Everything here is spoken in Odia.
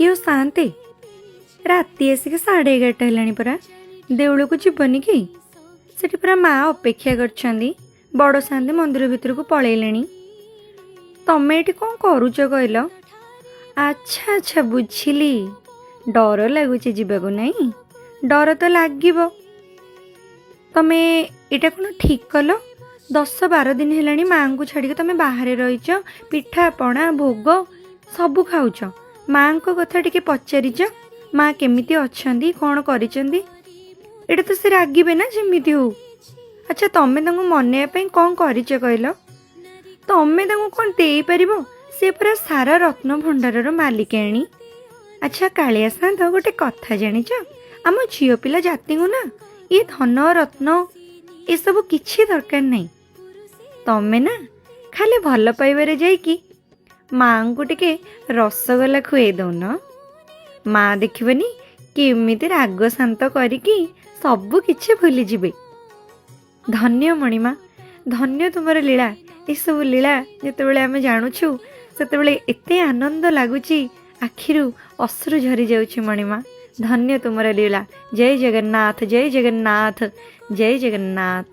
କିଓ ସାଆନ୍ତେ, ରାତି ଆସିକି 11:30 ହେଲାଣି ପରା। ଦେଉଳକୁ ଯିବନି କି? ସେଠି ପରା ମା ଅପେକ୍ଷା କରିଛନ୍ତି। ବଡ଼ ସାଆନ୍ତେ ମନ୍ଦିର ଭିତରକୁ ପଳେଇଲେଣି। ତମେ ଏଠି କ'ଣ କରୁଛ କହିଲ? ଆଚ୍ଛା ଆଚ୍ଛା, ବୁଝିଲି। ଡର ଲାଗୁଛି ଯିବାକୁ, ନାଇଁ? ଡର ତ ଲାଗିବ। ତମେ ଏଇଟା କ'ଣ ଠିକ୍ କଲ? 10-12 ଦିନ ହେଲାଣି ମାଆଙ୍କୁ ଛାଡ଼ିକି ତମେ ବାହାରେ ରହିଛ, ପିଠା ପଣା ଭୋଗ ସବୁ ଖାଉଛ। ମାଆଙ୍କ କଥା ଟିକେ ପଚାରିଛ? ମା କେମିତି ଅଛନ୍ତି, କ'ଣ କରିଛନ୍ତି? ଏଇଟା ତ ସେ ରାଗିବେ ନା ଯେମିତି ହଉ। ଆଚ୍ଛା, ତମେ ତାଙ୍କୁ ମନେଇବା ପାଇଁ କ'ଣ କରିଛ କହିଲ? ତମେ ତାଙ୍କୁ କ'ଣ ଦେଇପାରିବ? ସେ ପୁରା ସାରା ରତ୍ନ ଭଣ୍ଡାରର ମାଲିକାଣୀ। ଆଚ୍ଛା କାଳିଆ ସାଆନ୍ତ, ଗୋଟେ କଥା ଜାଣିଛ? ଆମ ଝିଅ ପିଲା ଜାତିଙ୍କୁ ନା ଏ ଧନ ରତ୍ନ ଏସବୁ କିଛି ଦରକାର ନାହିଁ। ତମେ ନା ଖାଲି ଭଲ ପାଇବାରେ ଯାଇକି ମାଆଙ୍କୁ ଟିକେ ରସଗୋଲା ଖୁଏଇ ଦଉନ। ମା ଦେଖିବନି କେମିତି ରାଗ ଶାନ୍ତ କରିକି ସବୁ କିଛି ଭୁଲିଯିବେ। ଧନ୍ୟ ମଣିମା, ଧନ୍ୟ ତୁମର ଲୀଳା। ଏସବୁ ଲୀଳା ଯେତେବେଳେ ଆମେ ଜାଣୁଛୁ, ସେତେବେଳେ ଏତେ ଆନନ୍ଦ ଲାଗୁଛି, ଆଖିରୁ ଅଶ୍ରୁ ଝରି ଯାଉଛି। ମଣିମା, ଧନ୍ୟ ତୁମର ଲୀଳା। ଜୟ ଜଗନ୍ନାଥ, ଜୟ ଜଗନ୍ନାଥ, ଜୟ ଜଗନ୍ନାଥ।